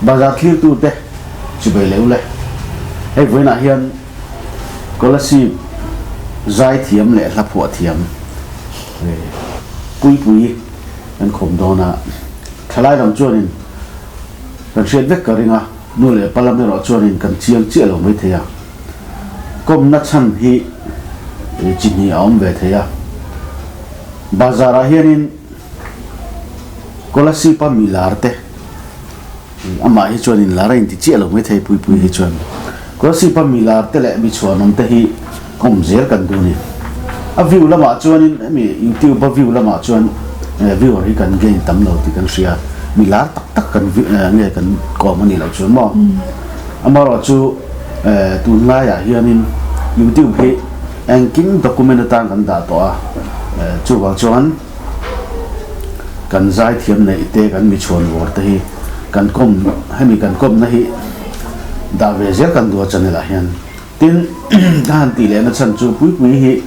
Bazar thlirtute chibei leh ule. Hei vawiinah hian Kolasib zaithiam leh hla phuah thiam Puipui kan khawm dawn a, thalai lam chuanin kan hriat vek ka ring a, nu leh pa lam erawh chuanin kan chiang chiah lo mai thei a. Kawmna chhan hi chi hnih a awm ve thei a. Bazarah hianin Kolasib-a mi lar te, amah hi chuan in lar a inti chiah lo mai thei Puipui hi chuan. Kolasib-a mi lar te leh mi chhuanawm te hi kawm zel kan duh a ni. A view lamah chuanin hemi YouTube-a view lamah chuan viewer hi kan gain tam lo tih kan hria. Mi lar tak tak kan nge kan kawm a nih loh chuan maw. Amaherawhchu tunlaiah hianin YouTube hi engkim document atan kan dah tawh a, chuvang chuan kan zaithiam neih te, kan michhuan vawr te hi kan kawm, hemi kan kawmna hi dah ve zel kan duh a channel ah hian. Tin, ka han tih lehna chhan chu Puipui hi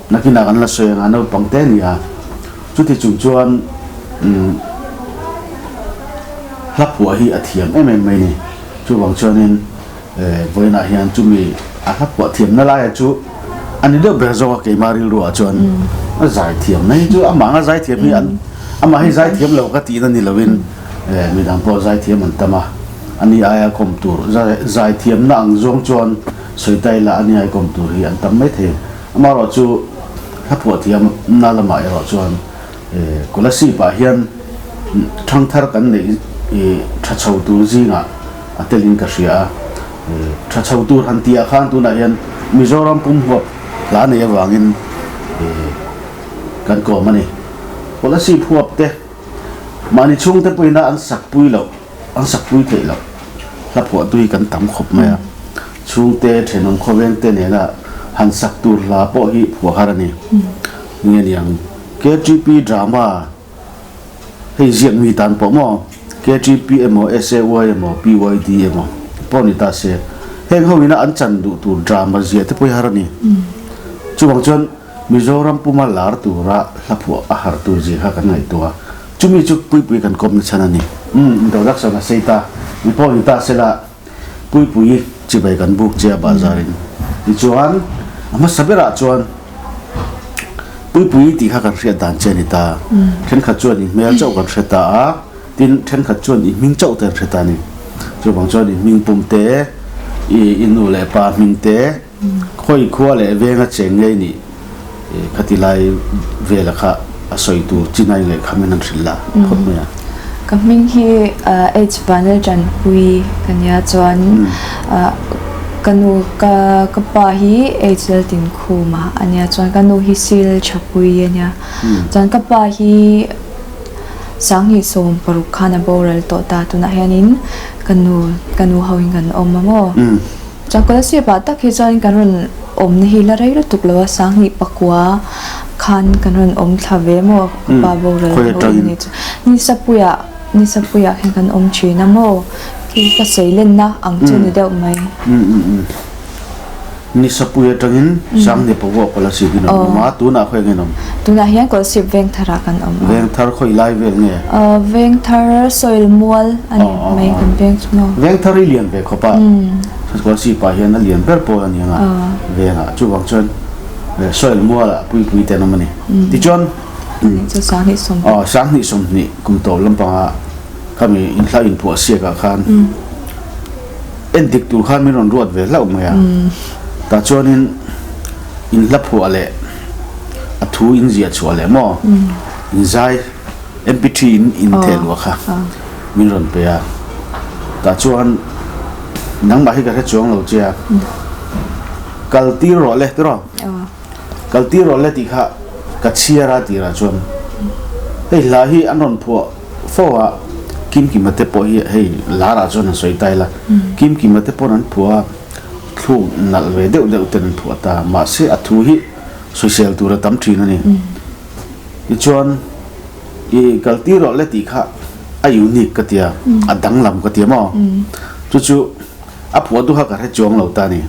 nakinah kan la sawi anga naupang te a ni a, chuti chung chuan hla phuah hi a thiam em em mai ni. Chuvang chuanin vawiinah hian chumi a hla phuah thiamna laia chu a ni deuh ber zawk a keimah rilruah chuan a zai thiamna hi chu amah anga zai thiam hi an amah hi zai thiam lo ka tihna ni loin midang pawh zai thiam an tam a, ani aia kawm tur zai thiamna ang zawng chuan sawi ta ila ani aia kawm tur hi an tam mai thei. Amaherawhchu hla phuah thiamna lamah erawh chuan Kolasib-ah hian thangthar kan neih tha chho tur zingah a telin ka hria a. Tha chho tur han tihah khan tunah hian Mizoram pum huap hla nei avangin kan kawm a ni. Kolasib huap te mahni chhungte pawhin an sakpui loh, an sakpui theih loh hla phuahtu hi kan tam khawp mai a. Chhungte, thenawm khawvengte nena han sak tur hla pawh hi phuah har a ni. Nge niang KTP drama hei ziak mi tan pawh maw KTP emaw SAY emaw PYD emaw pawh ni ta se heng ho ina an chan duh tur drama zia te pawh hi har a ni. Chuvang chuan Mizoram puma lar tura hla phuah a har tur zia kha kan ngaihtuah a, chumi chu Puipui kan kawmna chhan a ni. Umm introduction a sei ta, mi pawh ni ta sela. Puipui chibai kan buk che a bazarin tichuan a hmasa berah chuan Puipui tih kha kan hriat dan che a ni ta. Thenkhat chuan i hmel chauh kan hre ta a, tin thenkhat chuan i hming chauh te an hre ta a ni. Chuvang chuan i hming pum te, i i nu leh pa hming te, khawi khua leh venga cheng ngei nih Khati lai vela kha a sawi tur chinai ngaihkham in an hrilh la phawt mai a. Ka hming hi H Vanlaltanpui ka nia chuan ka nu ka ka pa hi H Laltinkhuma a nia chuan ka nu hi Sil Thapui a nia chuan ka pa hi Sanghnih 16 khan a boral tawh ta tunah hianin ka nu ka nu ho in kan awm a maw. Chuan Kolasib ah tak hi chuan kan rawn awmna hi la rei lutuk lo a, 2009 khan kan rawn awm thla ve maw ka pa boral ho in ni chu. Nisapuiah Nisapuiah khian kan awm thin a maw khi ka seilenna ang chu ni deuh mai. Nisapui atangin 2009 Kolasib in an awm a, tunah khawi nge an awm? Tunah hian Kolasib Vengthar ah kan awm a. Vengthar khawi lai vel nge? Vengthar soil mual a ni mai kan veng chu maw. Vengthar hi lian ve khawp a, Kolasib ah hian a lian ber pawl a ni ang a, vengah chuvang chuan soil mual ah puipui te an awm a ni. Tichuan 2020 kum tawp lampanga khami inhla inphuah siak ah khan En dik tur khan min rawn ruat ve hlauh mai a. Tah chuanin in hla phuah leh a thu in ziah chhuah leh maw in zai mp3 in in theh luah kha min rawn pe a. Tah chuan nangmah hi ka hre chuang lo che a, kal tir rawh le tiraw? Kal tir rawh le tih kha ka chhiar a tirah chuan hei hla hi an rawn phuah fo a, Kimkima te pawh hi hei larah chuan an sawi ta ila, Kimkima te pawn an phuah a, thluk nalh ve deuh deuh ten an phuah ta, mahse a thu hi sawisel tur a tam thin a ni. Tichuan i kal tir rawh le tih kha a unique ka tia, a danglam ka tia maw? Chu chu a phuah duh kha ka hre chuang lo ta a ni.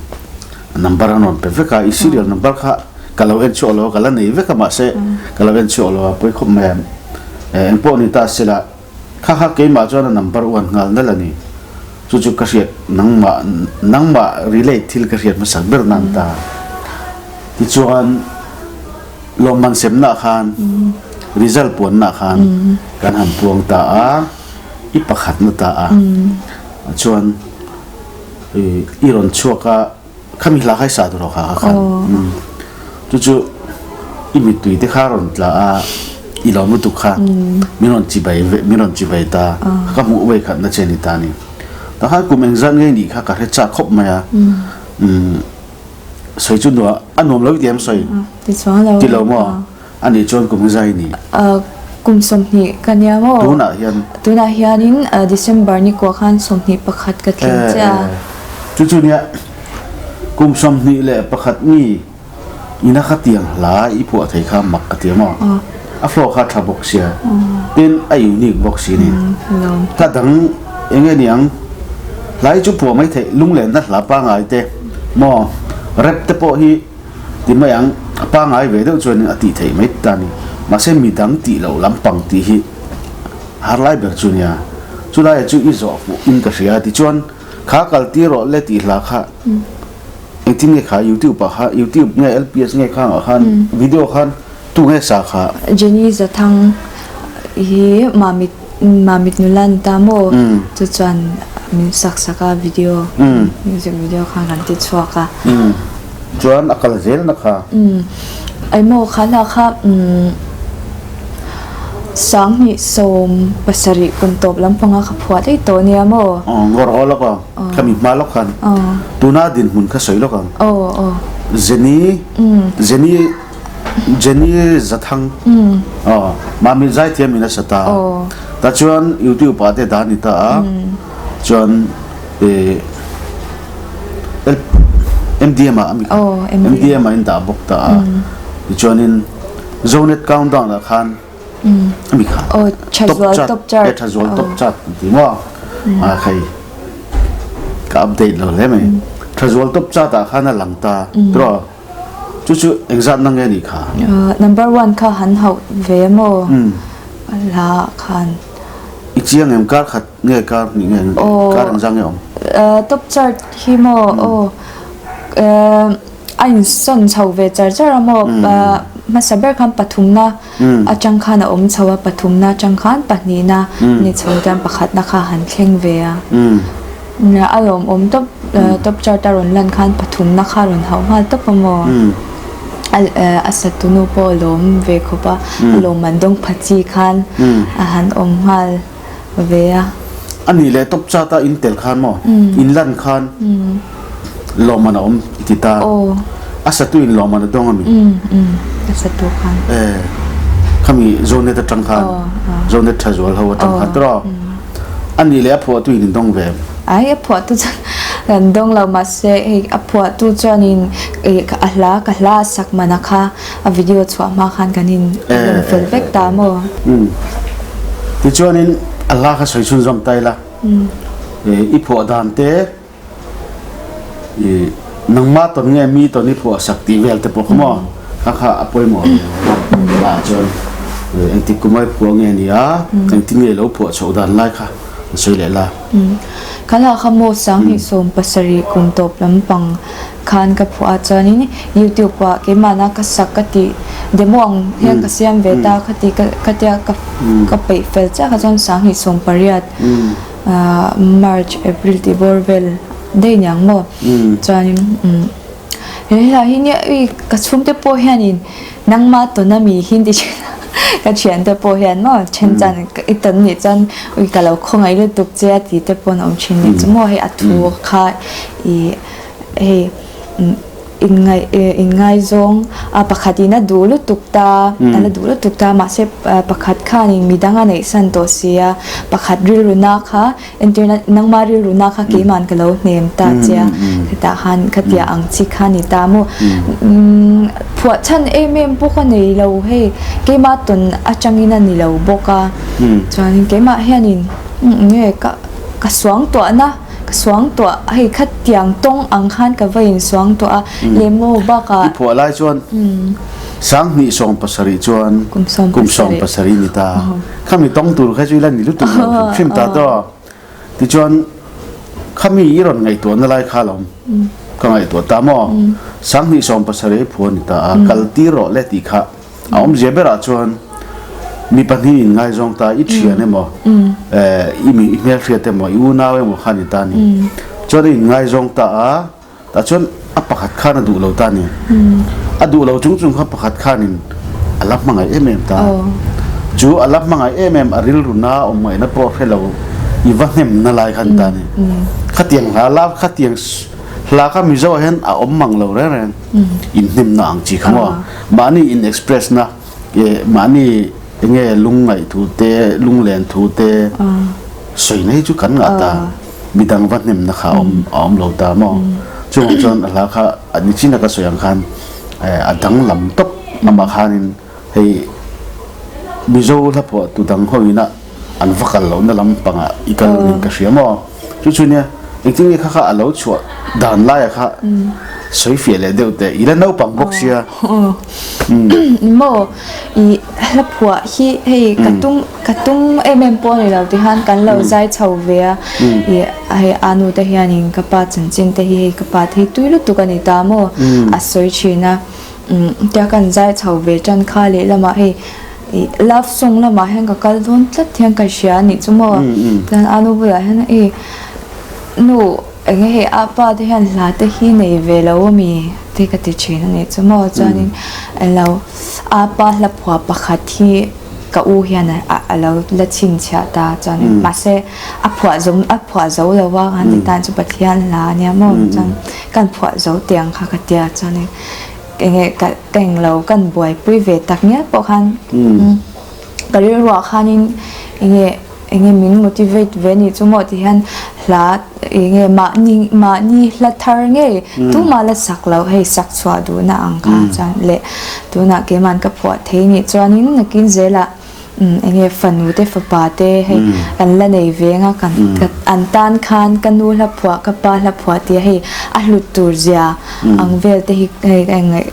Number an rawn pe vek a, i serial number kha ka lo en chhuak lo a, ka la nei vek a mahse ka lo en chhuak lo a, pawi khawp mai a. Engpawh ni ta sela. Kha kha keimah chuan a number one nghal nalh a ni. Chu chu ka hriat nangmah nangmah relate thil ka hriat hmasak ber nan ta. Tichuan lawmman semna khan result puanna khan kan han puang ta a, i pakhatna ta a. Chuan i rawn chhuak a. Khami hla kha i sah tur ho kha kha khan chu chu i mittui te kha rawn tla a i lawm lutuk kha min rawn chibai min rawn chibai ta ka hmuh vei khat na che ni ta ni tah khan kum engzat ngei nih kha ka hre chak khawp mai a sawi chu nuam a nuam lo i ti em sawi ti lo maw. A nih chuan kum zai ni. Kum 20 ka nia maw? Tunah hian. Tunah hianin December ni kuah khan 21 ka thleng che a. Chu chu nia kum 21 mi ina kha tiang hla i phuah thei kha mak ka ti maw? A flow kha tha bawk sia. Tin a unique bawk si ni. Hla dang eng nge niang hla hi chu phuah mai theih lunglenna hla pangai te maw rap te pawh hi Ti mai ang, a pangai ve deuh chuanin a tih theih mai ta ni. Mahse mi dang tih loh lampang tih hi har lai ber chu nia. Chulaiah chu i zawh fuh in ka hria tichuan kha kal tir rawh le tih hla kha engtin nge kha youtube ah kha youtube nge lps nge khang ah khan video khan tu nge sa kha? Jenny Zathang hi Mamit Mamit nula ni ta maw? Chu chuan min sak sak a video music video khan kan ti chhuak a. Chuan a kal zel na kha. Emaw kha hla kha 2017 kum tawp lampanga ka phuah daih tawh nia maw? Ngawr aw lawk ang. Khami hma lawk khan. Tuna dinhmun kha sawi lawk ang. Jenny Jenny Jenny Zathang aw Mami zaithiam in a sa ta. Tah chuan YouTube ah te dah a ni ta a. Chuan MDM ah a mi kha MDM ah in dah bawk ta a tichuanin Zonet countdown ah khan a mi kha top chart e Thazual top chart an ti maw a khai ka update lo hle mai Thazual top chart ah khan a lang ta tiraw chu chu engzat na nge ni kha number one kha han hauh ve maw hla khan i chiang em kar khat Nge kar hnih nge kar engzah nge awm? Top chart hi maw aw a insawn chho ve char char a maw hmasa ber khan pathumna atang khan a awm chho a pathumna atang khan pahnihna ni chho chuan pakhatna kha han thleng ve a a lawmawm tawp top chart a rawn lan khan pathumna kha a rawn hauh nghal tawp a maw a satunu pawh a lawm ve khawp a a lawmman dawng pha chi khan a han awm nghal. ve a. A nih leh top chat a in tel khan maw? In lan khan lawmman a awm i ti ta. A satu in lawmman a dawng a mi? A satu khan. E, khami Zonet atang khan, Zonet Thazual ho atang khan tawh. A nih leh a phuahtu in in dawng ve em? Ai, a phuahtu chuan kan dawng lo mahse hei a phuahtu chuanin a hla ka hla a sak man a kha. A video chhuah hma khan kan in rawn fel vek ta maw? Tichuanin a hla kha sawi chhunzawm ta ila. I phuah dan te i nangma tawn nge mi tawn i phuah sak tih vel te pawh kha maw? Kha kha a pawimawh ve a chuan engtik kum a i phuah nge ni a, engtin nge i lo phuah chhoh dan lai kha sawi leh la. Kha hla kha maw 2017 kum tawp lampang khan ka phuah a chuanin youtube ah keimahna ka sak ka tih demo ang hian ka siam ve ta ka ti ka tia ka ka peih fel chiah kha chuan 2018 ah march april tih bawr vel daih niang maw chuanin umm he hla hi nia ui ka chhungte pawh hianin nangmah tawn ami hi ti thin a ka thiante pawh hian maw then chuan i tawn nih chuan ui ka lo khawngaih lutuk che a tih te pawh an awm thin nih chu maw hei a thu kha ih. Hei inngaihzawng a pakhatin a duh lutuk ta, a la duh lutuk ta mahse pakhat khanin midang a neihsan tawh si a, pakhat rilruna kha entirna nangma rilruna kha keiman ka lo hnem ta che a, hetah khan khatia ang chi kha ni ta maw. Phuah chhan em em pawh ka nei lo hei keimah tawn atangin a ni lo bawk a, chuanin keimah hianin nge ka suangtuahna. Ka suangtuah hei khatiang tawng ang khan ka va in suangtuah a lem maw bakah. I phuah lai chuan. 27 chuan kum 70 ni ta. Khami tawng tur kha chu ila ni lutuk lo hrim hrim ta tawh. Tichuan khami i rawn ngaihtuahna lai kha lo ka ngaihtuah ta maw? 27 phu a ni ta a, kal tir rawh le tih kha a awmzia berah chuan mi pahnih in ngaizawng ta i thian emaw i mi i hmelhriat emaw i unau emaw kha a ni ta a ni. Chuan a inngaizawng ta a. Tah chuan a pakhat khan a duh lo ta a ni. A duh lo chung chung kha pakhat khanin a la hmangaih em em ta. Chu a la hmangaih em em a rilru na awm ngaihna pawh hre lo i va hnemna lai khan ta a ni. Khatiang hla la khatiang hla kha Mizo ah hian a awm mang lo reng reng. Inhnemna ang chi kha maw. Mahni in express na mahni enge lungngaih thu te lunglen thu te sawina hi chu kan ngah ta. Midang va hnemna kha a awm a awm lo ta maw? Chuvang chuan a hla kha a ni chin a ka sawi ang khan a danglam tawp amah khanin hei Mizo hla phuah tu dang ho ina an va kal lohna lam pangah i kal niin ka hria maw? Chu chu nia engtin nge kha kha a lo chhuah dan laia kha sawi fiah leh deuh teh i la naupang bawk sia. Maw i hla phuah hi hei ka tum Ka tum em em pawh a ni lo ti khan kan lo zai chho ve a, ih hei a nu te hianin ka pa chanchin te hi hei ka pa te hi tui lutuk a ni ta maw a sawi thin a, umm tia kan zai chho ve tan kha lehlamah hei ih love song lamah hian ka kal dawn tlat hian ka hria a nih chu maw chuan a nu bulah hian ih nu eng nge hei a pa te hian hla te hi nei ve lo a mi te ka ti thin a nih chu maw chuanin eng lo a pa hla phuah pakhat hi. Ka u hian a lo la chhinchhiah ta chuan mahse a phuah zawm a phuah zo lo a kan ti tan chu Pathian hla a nia maw chuan kan phuah zo tiang kha ka tia chuan enge ka ka englo kan buaipui ve tak ngial pawh khan ka rilruah khanin enge enge min motivate ve nih chu maw ti hian hla enge mahni mahni hla thar ngei tumah la sak loh hei sak chhuah duhna ang kha chuan leh tunah keiman ka phuah thei nih chuanin nakin zelah enge fanu te fapa te hei kan la nei veng a kan an tan khan ka nu hla phuah ka pa hla phuah tih hei a hlut tur zia ang vel te hi hei ka ingaih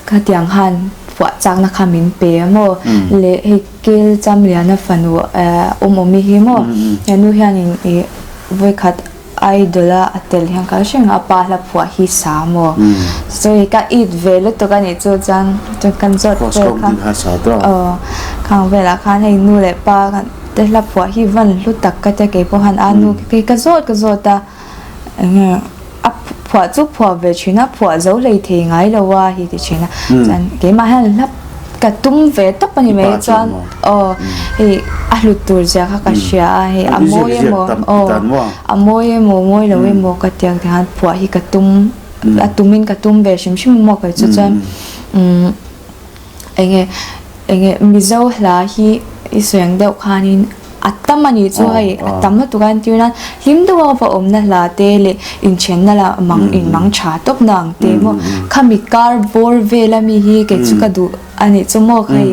khatiang khan phuah chakna kha min pe a maw leh hei Kel Chamliana fanu awm awmi hi maw he nu hianin ih vawikhat idol a a tel hian ka hre reng a pa hla phuah hi sa maw sawi ka it ve lutuk a nih chu chuan chuan kan zawt vel kha aw khang velah khan hei nu leh pa te hla phuah hi van hlu tak ka tia keipawh khan a nu kei ka zawt ka zawt a. Enge a phuah chu phuah ve thin a, phuah zo hlei thei ngai lo a hi ti thin a. Chuan keimah hian hla ka tum ve tawp a ni mai chuan aw hei a hlut tur zia kha ka hria a, hei a mawi emaw aw a mawi emaw mawi lo emaw ka ti ang tikhan phuah hi ka tum a tumin ka tum ve hrim hrim maw kei chu chuan umm enge enge Mizo hla hi i sawi ang deuh khanin A tam a nih chu hei, a tam lutuk a entir nan hlim deuh a va awmna hla te leh inthenna lah mang in mang tha tawp na ang te maw khami kar bawr vel ami hi kei chu ka duh a nih chu maw hei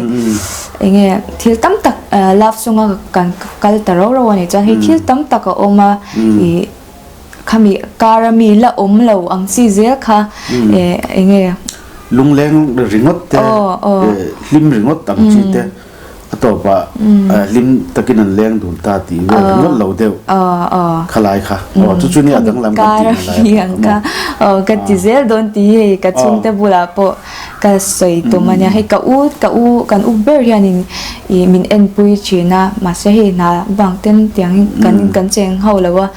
enge thil tam tak love song a kan kal ta rau rau a nih chuan hei thil tam tak a awm a ih khami kar ami la awm lo ang chi zel kha enge Lungleng ringawt te hlim ringawt ang chi te. A tawpah hlim takin an leng dun ta tih vel ringawt lo deuh khalai kha. Aw chu chu nia danglam kan tih ang lai ang kha. Aw ka ti zel dawn tih hi hei ka chhungte bulah pawh ka sawi tum a nia. Hei ka u ka u kan u ber hianin ih min enpui thin a mahse hei hna vang ten tiangin kan kan cheng ho lo a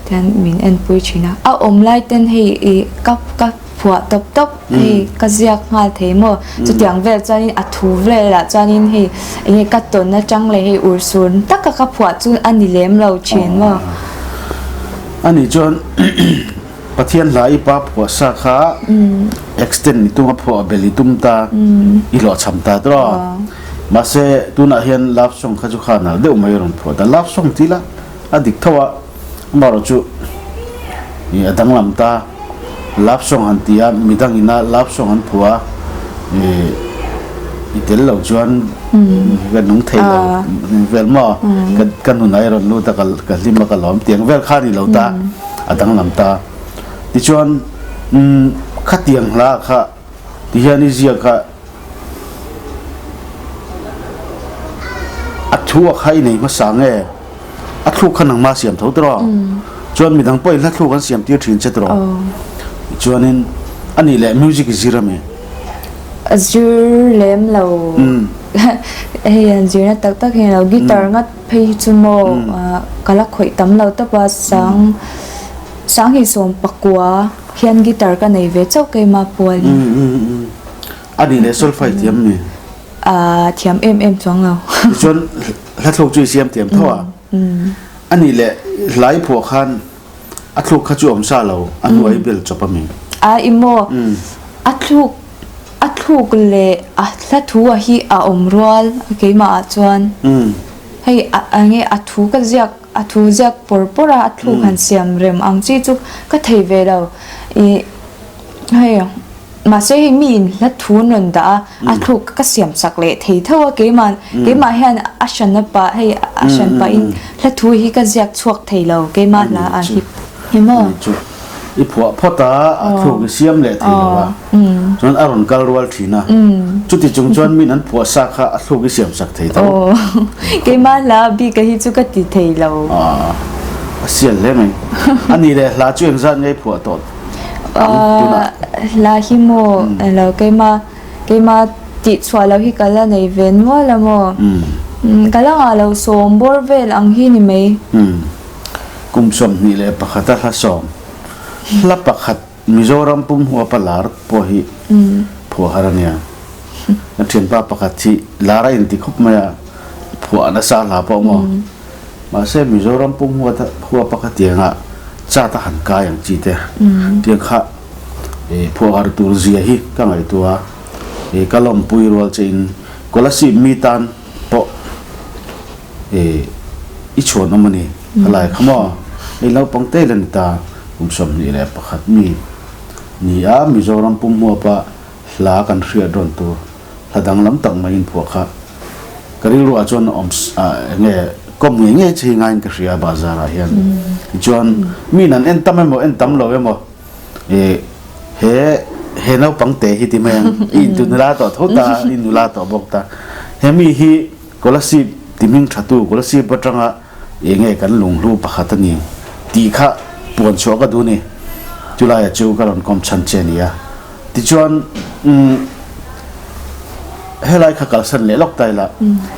tian min enpui thin a. A awm lai ten hei ih ka ka Phuah tawp tawp hei ka ziak nghal thei maw? Chutiang vel chuanin a thu velah chuanin hei enge ka tawn atang leh hei ursur taka ka phuah chu a ni lem lo thin maw? Ani chuan Pathian hla i pa phuah sa kha extend i tum a phuah bel i tum ta i hlawhchham ta tawh a. Mahse tunah hian love song kha chu kha nalh deuh mai a rawn phuah ta. Love song tih lah a dik tho a. Amaherawhchu ih a danglam ta, love song han ti a, midang ina love song an phuah a, ih i tel lo chuan ka nung thei lo vel maw, ka ka nun a i rawn lut a ka ka hlim a ka lawm tiang vel kha a ni lo ta, a danglam ta. Tichuan umm khatiang hla kha tihian i ziak a. A thu a kha i nei hmasa nge? A thluk kha nangmah siam tho tiraw? Chuan midang pawhin hla thluk an siam tir thin che tiraw? Chuanin a nih leh music i zir ami? A zir lem lo. Hei an zirna tak tak hi lo guitar ngat phei hi chu maw ka la khawih tam lo tawp a sang sanghnih 19 hian guitar ka nei ve chauh keimah pualin. A nih leh solfa i thiam mi? A thiam em em chuang lo. Tichuan hla thluk chu i siam thiam tho a. A nih leh hla i phuah khan a thluk kha chu awm sa lo, a hnuai bel chawp a mi? A i maw? A thluk a thluk leh a hla thu a hi a awm rual keimah ah chuan. Hei a nge a thu ka ziak a thu ziak pawr pawr a a thluk han siam rem ang chi chu ka thei ve lo. I hei. Mahse hei mi in hla thu an rawn dah a, a thluk ka siam chak leh thei tho a, keimah keimah hian a hran a pah hei a hran pah in hla thu hi ka ziak chhuak thei lo keimah hla ah hi hi maw. Chu i phuah phawt a, a thluk i siam leh thei lo a, chuan a rawn kal rual thin a, chuti chung chuan min an phuah sa kha a thluk i siam sak thei tho. Keimah hla bik a hi chu ka ti thei lo. A sial hle mai. A nih leh hla chu engzat nge i phuah tawh? Hla hi maw elo keima keima tih chhuah loh hi ka la nei ve nual a maw ka la ngah lo sawm bawr vel ang hi ni mai. Kum 21 a hla sawm hla pakhat Mizoram pum huapa lar pawh hi phuah har a nia. Kan thianpa pakhat hi lar a inti khawp mai a phuah nasa hla pawh maw. Mahse Mizoram pum huapa kha tianga chat a han kai ang chi te tiang kha phuah har tur zia hi ka ngaihtuah a, ka lawmpui rual che in Kolasib mi tan pawh i chhuan awm a ni khalai kha maw hei naupang te la ni ta kum 21 mi ni a Mizoram pum huapa hla kan hriat rawn tur hla danglam tak mai inphuah kha ka rilru ah chuan awm eng nge kawm ngei ngei che hi ngaiin ka hria a bazar ah hian tichuan mi in an en tam emaw en tam lo emaw ih he he naupang te hi ti mai ang i intu nula tawh tho ta i nula tawh bawk ta he mi hi Kolasib ti hming tha tu Kolasib atanga eng nge kan lunghlu pakhat a ni tih kha puan chhuah ka duh a ni chulaiah chu ka rawn kawm chhan che a ni a. Tichuan, helai kha kalsan leh lawk ta ila,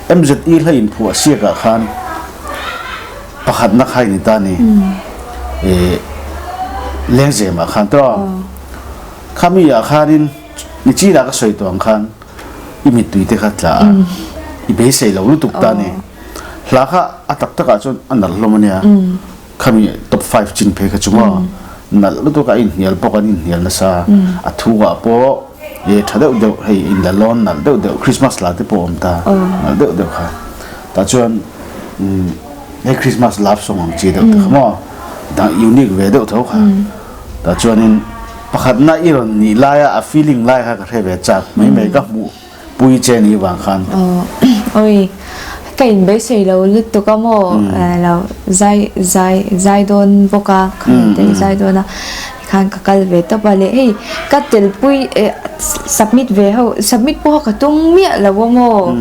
MZE hla inphuah siakah khan pakhatna kha i ni ta a ni, Lengzemah khan tawh. Khami ah khanin nichinah ka sawi tawh ang khan i mittui te kha tla a, i beisei lo lutuk ta a ni. Hla kha a tak takah chuan a nalh hlawm a nia. Khami top five chin phei kha chu maw nalh lutuk a inhnial bawk an inhnial nasa a thu ah pawh e tha deuh deuh hei in la lawn nalh deuh deuh Christmas la te pawh a awm ta nalh deuh deuh kha tah chuan hei Christmas love song ang chi deuh te kha maw dang unique ve deuh tho kha tah chuanin pakhatna i rawn nih laia a feeling lai kha ka hre ve chak mai mai ka hmuh Pui che ni vang khan. Oi, ka in beisei lo lutuk a maw, lo zai zai zai dawn bawk a, khan te zai dawn a, tikhan ka kal ve tawp a leh hei ka telpui submit ve ho submit pawh ka tum miah lo a maw,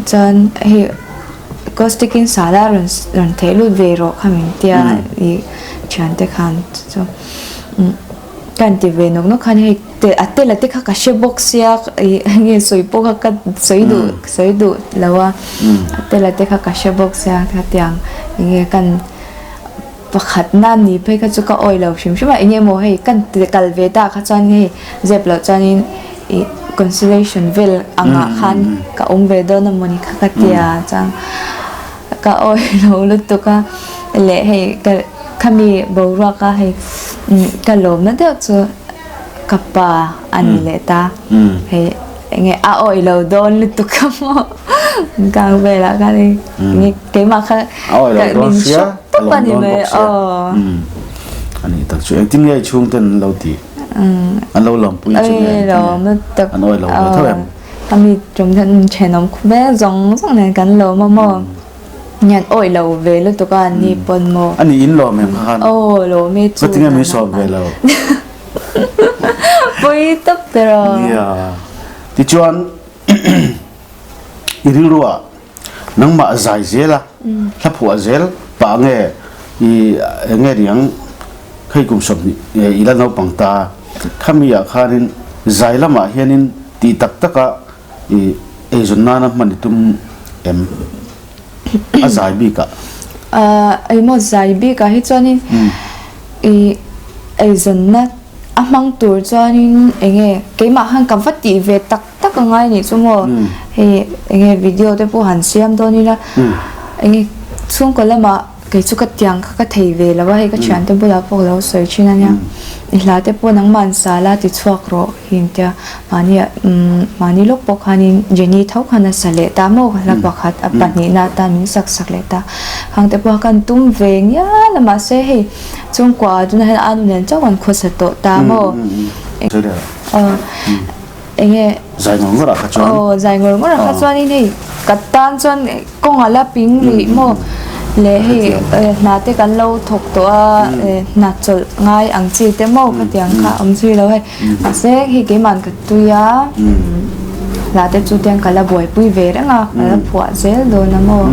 chuan hei caustic in sala rawn rawn theh lut ve rawh kha min tia i thiante khan chu ka inti ve nawk nawk khan hei. Te a tela te kha ka hre bawk sia ih nge sawi pawh kha ka sawi duh sawi duh lo a a tela te kha ka hre bawk sia khatiang enge kan pakhatna ni phei kha chu ka awih lo hrim hrim a enge maw hei kan kal ve ta kha chuan hei zep loh chuanin ih consolation vel angah khan ka awm ve dawn a mawni kha ka tia chuan ka awih lo lutuk a leh hei ka khami boruak a hei ka lawmna deuh chu. Ka pa a ni leh ta. Hei enge a awih lo dawn lutuk a maw kang velah khan enge keimah kha A awih lo dawn min sia, shock a tawp lawm a ni dawn mai bawk sia. aw. A nih tak chu engtin nge chhungten an lo ti? An lo lawmpui chu nge Awih engtin lo nge? lutuk An awih lo ve tho em? Ka mi tum hian thenawm khawvel zawng zawng nen kan lawm a maw. Hian awih lo ve lutuk a ni pawn maw. A ni in lawm em kha khan? Aw lawm e chu. Khatinge min sawm ve lo. Pawi tawp ber aw. Nia. Tichuan i rilru ah Nangmah zai zel a, hla phuah zel pah nge i eng nge niang hei kum 20 i la naupang ta khami ah khanin zai lamah hianin tih tak taka i eizawn nana hman i tum em a zai bikah? Engmaw zai bikah hi chuanin i eizawnna a hmang tur chuanin eng nge keimah khan ka va tih ve tak tak a ngai nih chu maw hei eng nge video te pawh han siam dawn ila eng nge chhungkaw lamah kei chu ka tiang kha ka thei ve lo a hei ka thiante bulah pawh ka lo sawi thin a nia i hla te pawh nangmah an sa la ti chhuak rawh hi an tia mahni ah mahni lawk pawh khanin Jenny tho khan a sa leh ta maw hla pakhat a pahnihna atan min sak sak leh ta khang te pawh khan tum ve ngial a mahse hei chhungkua ah tunah hian a nu nen chauh an khawsa tawh ta maw. Enge? Zai ngawr ngawr ah kha chuan. Aw zai ngawr ngawr ah kha chuan in hei ka tan chuan kawng a la ping rih maw le hei hna te kan lo thawk tawh a hna chawlh ngai ang chi te maw khatiang kha awm zui lo hei mahse hei keimahn ka tui a hna te chu tiang ka la buaipui ve reng a ka la phuah zel dawn a maw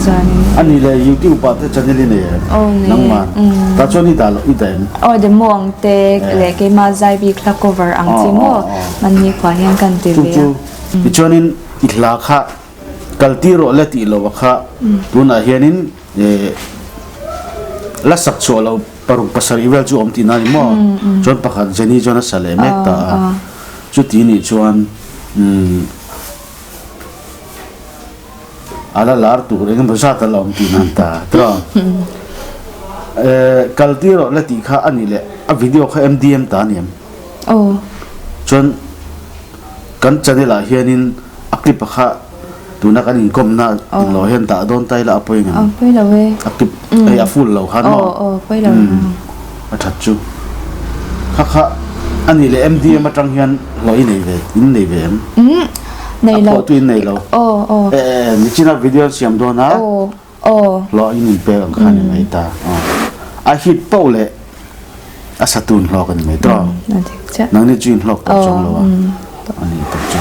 chuanin. A nih leh youtube ah te channel i nei em? Aw nei e. Nangmah tah chuan i dah loh i dah em? Aw demo ang te leh keimah zai bik hla cover ang chi maw hmanni khuah hian kan ti ve a. Tichuanin i hla kha kal tir rawh le tih loh a kha tunah hianin la sak chhuah loh paruk pasarih vel chu awm tihna a ni maw? Chuan pakhat Jenny chuan a sa leh mek ta a, chuti nih chuan A la lar tur eng emaw zat a la awm tih nan ta tiraw? Eh, kal tir rawh la tih kha a nih leh a video kha MDM ta a ni em? Aw. Chuan kan channel ah hianin a clip a kha tuna kan inkawmna englo hian dah dawn ta ila a pawi ang em? A pawi lo e. A clip hei a full lo khan maw? Aw aw pawi lo. A that chu. Kha kha a nih leh MDM atang hian hlawh i nei ve in nei ve em? Umm nei lo. A phuahtu in nei lo. Aw aw. E e nichina video an siam dawn a. Aw aw. Hlawh in inpek ang khan i mai ta. A hit poh leh a satun hlawk a ni mai tawh. A dik chiah. Nangni chu in hlawk tawh chuang lo a. A ni tawh chu.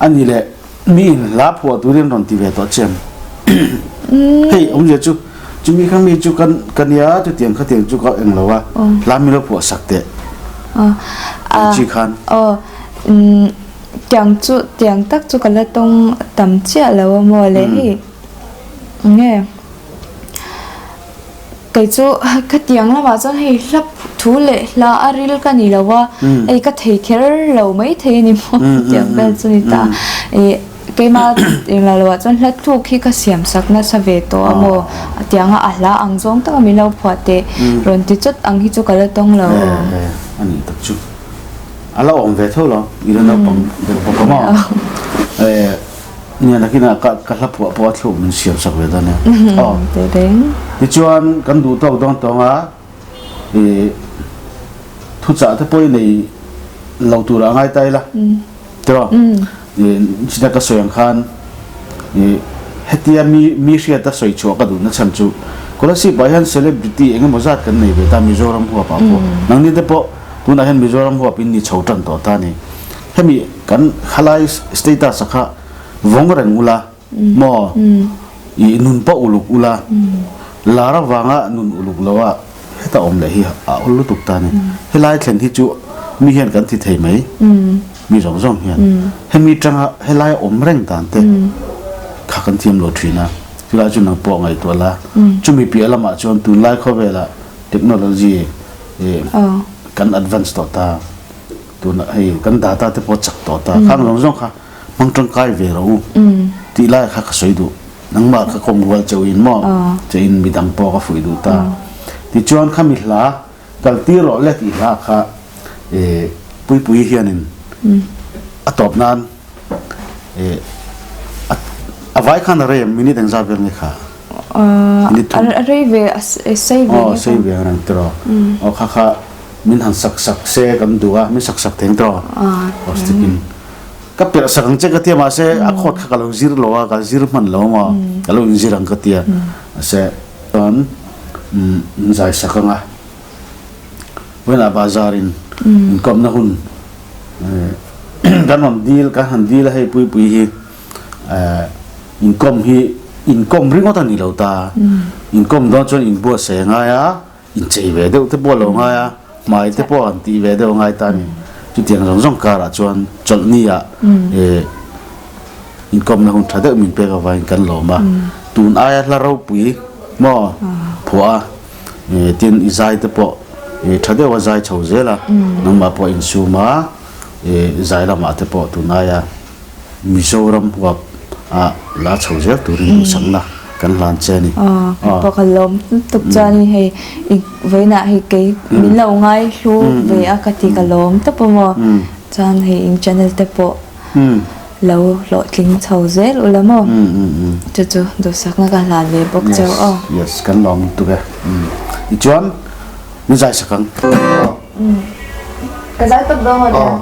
A nih leh Mi in hla phuah turin rawn ti ve tawh che em? Hei awmzia chu chumi kha mi chu kan ka nia chutiang khatiang chu ka eng lo a, hla mi lo phuah sak teh ang chi khan. Aw tiang chu tiang tak chu ka la tawng tam chiah lo a maw le hei nge. Kei chu khatiang lamah chuan hei hla thu leh hla a ril ka ni lo a, hei ka thei kher lo mai thei a ni maw tiang vel chu ni ta. Ih keimah englo loah chuan hla tluk hi ka siam sak nasa ve tawh a maw tianga a hla ang zawng taka min lo phuah teh rawn ti chawt ang hi chu ka la tawng lo. E a nih tak chu a la awm ve tho lo i la naupang deuh bawk a maw. Nia nakinah ka ka hla phuah pawh a thluk min siam sak ve dawn nia. Aw. Tichuan kan duh tawk dawn tawng a i thuchah te pawh i nei lo tur a ngai ta ila tiraw? I china ka sawi ang khan i hetia mi mi hriata sawi chhuah ka duhna chhan chu Kolasib ah hian celebrity eng emaw zat kan nei ve ta Mizoram huap ah pawh nangni te pawh tunah hian Mizoram huap in ni chho tan tawh ta a ni. Hemi kan khalai status a kha vawng reng ula maw i nun pawh uluk ula lar avanga nun uluk lo a heta awm leh hi a awl lutuk ta a ni. Helai thlen hi chu mi hian kan ti thei mai mi zawng zawng hian hemi tanga helai awm reng dan te kha kan thiam lo thin a chulai chu nang pawh ngaihtuah la chumi piah lamah chuan tunlai khawvelah technology kan advance tawh ta. Tunah hei kan data te pawh chak tawh ta, khang zawng zawng kha hmang tangkai ve rawh u tih lai kha ka sawi duh. Nangmah ka kawm rual chauh in maw che in midang pawh ka fuih duh ta. Tichuan khami hla kal tir rawh le tih hla kha Puipuii hianin a tawp nan a vai khan a rei em minute engzat vel nge kha? Minute thum. A rei ve a sei ve. Aw sei ve ang reng tiraw. Aw kha kha Min han sak sak se kan duh a, min sak sak theng tawh aw stick in ka perh sak ang che ka tia mahse a khawt kha ka lo zir lo a, ka zir hman lo maw ka lo inzir ang ka tia mahse chuan min zai sak ang a, vawiinah bazar in inkawmna hun kan rawn dil kan han dil a hei Puipui hi eh. Inkawm hi inkawm ringawt a ni lo ta. Inkawm dawn chuan inbuatsaih a ngai a, inchei ve deuh te pawh a lo ngai a, hmai te pawh han tih ve deuh a ngai ta a ni. Chutiang zawng zawng karah chuan chawlhni ah inkawmna hun tha deuh min pek avangin kan lawm a. Tun aia hla ropui maw phuah a, tin i zai te pawh tha deuh a zai chho zel a, nangmah pawh insum a, zai lamah te pawh tun aia Mizoram huap ah la chho zel turin duhsakna kan hlan che a ni. Aw, kei pawh ka lawm tuk chuanin hei i vawiinah hei kei min lo ngai hlu ve a ka ti ka lawm tawp a maw. Chuan hei in channel te pawh lo hlawhtling chho zel ula maw. Chu chu duhsakna ka hlan ve bawk cheu aw. Yes, yes kan lawm lutuk e. Tichuan min zai sak ang. Ka zai tawp dawn aw.